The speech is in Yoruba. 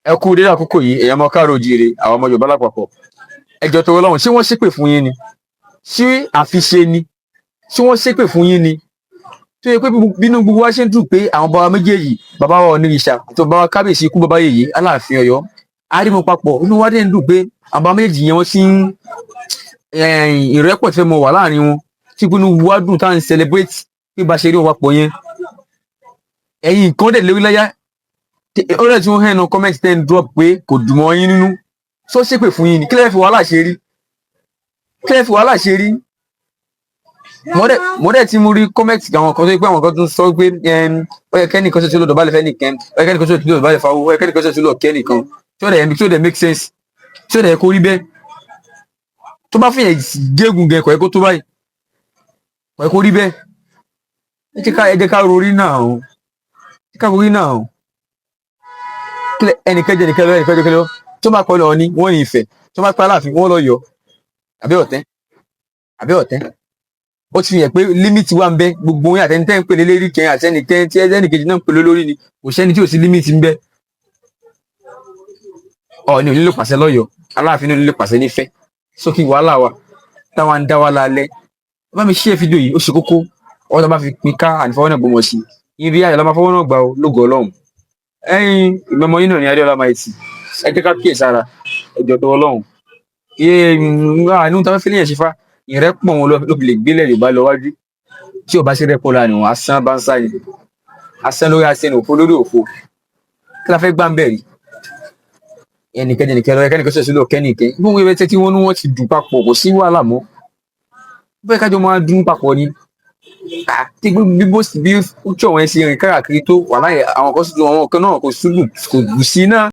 Ẹ kú dédé àkókò yìí, èèyàn ọmọ káàró oòjíire, àwọn ọmọ Yorùbá lápapọ̀. Ẹ jọ̀ọ́, torí Ọlọ́run, ṣé wọ́n ṣépè fún yín ni? Ṣé àfiṣe ni? Ṣé wọ́n ṣépè fún yín ni? Tó yẹ pé bínú gbogbo wa ṣe ń dùn pé àwọn bàbá méjèèjì, bàbá wa Ọ̀nìrìṣà àti bàbá wa Kábíyèsí ikú bàbá yèyé Aláàfin Ọ̀yọ́ àrímọ papọ̀, inú wa dẹ̀ ń dùn pé àwọn bàbá méjèèjì yẹn, wọ́n ti ń ìrẹ́pọ̀ tí fẹ́ mọ wà láàrin wọn, tí inú wa dùn tá à ń celebrate pé bá ṣe rí wọn papọ̀ yẹn. Ẹ̀yin nǹkan dẹ̀ lórí láyá, ó dẹ̀ tí wọ́n hẹ́nu comment ten drop pé kò dùn mọ́ yín nínú. Sọ ṣépè fún yín ni? Kí lẹ fi wàhálà ṣe rí? Kí lẹ fi wàhálà ṣe rí? Mo dẹ̀ tí mo rí comment àwọn kan tó yẹ pé àwọn kan tún sọ pé ó yẹ kẹ́nìkan ṣe tí ó lọ dọ̀bálẹ̀ fẹ́ nìkan, ó yẹ kẹ́nìkan ṣe tí ó lọ dọ̀bálẹ̀ fáwọn, ó yẹ kẹ́nìkan ṣe tí ó lọ kẹ́nìkan, tí ó dẹ̀ make sense, tí ó dẹ̀ kó rí bẹ́ẹ̀. Tó bá fi yẹn gégùn gẹ, kò yẹ kó tó báyìí, kò yẹ kó rí bẹ́ẹ̀. Ẹ jẹ́ ká rorí náà o, ẹ jẹ́ ká rorí náà o. Ẹnìkan jẹ ẹnìkan lọ, ẹnìkan jẹ ẹnìkan lọ. Tó bá pẹ́ lọ ní wọ́n ní Ifẹ̀, tó bá pẹ́ Aláàfin, wọ́n lọ yọ àbí ọ̀tẹ́, àbí ọ̀tẹ́. Ó ti fi hàn pé limit wà ń bẹ. Gbogbo yín, àtẹnitẹ́ ń pè lérí kẹrin, àtẹnikẹ́ tí ẹnìkejì náà ń pè lórí ni, kò sẹ́ni tí ò sí limit ń bẹ. Ọ̀ọ́ni ò ní lè pàṣẹ lọ́yọ̀ọ́, Aláàfin ní ò ní lè pàṣẹ nífẹ̀ẹ́ sókè. Wàhálà wa táwa ń dá wa lálẹ́. Bá mi ṣe fídíò yìí, ó ṣe kókó. Ọwọ́ tó bá fi pín ká ànífọwọ́ náà gbọmọ sí ibi ayọ̀ la máa fọwọ́ náà gbà ó lógo Ọlọ́run. Ẹ̀yin ìgbẹ́mọ yín náà ní Adéọlá Maiti. Ẹ jẹ́ ká kíyè sára, ẹjọ́ tó Ọlọ́run iye inú tá a fẹ́ fi léyìn ṣe fa ìrẹ́pọ̀ wọn ló fi lè gbélé Yorùbá lọ wájú. Tí ò bá sí rẹ́pọ̀ láàrin wọn, asán bá ń sáyé, asán lórí asán, òfo lórí òfo. Kí la fẹ́ gbá ń bẹ̀ rí? Ẹnìkan ẹnìkan lọ, ẹnìkan ṣẹ̀ṣẹ̀ lọ kẹ́nìkan bí wọ́n bẹ tí wọ́n ní wọ́n ti dùn papọ̀, kò sí wàhálà mọ́. Bẹ́ẹ̀ kájọ máa dún papọ̀ ni. Tí bí bó bí future wọn ṣe rìn káàkiri tó wà láyé àwọn kan sùn, àwọn kan náà kò sùn, kò dùn sí náà.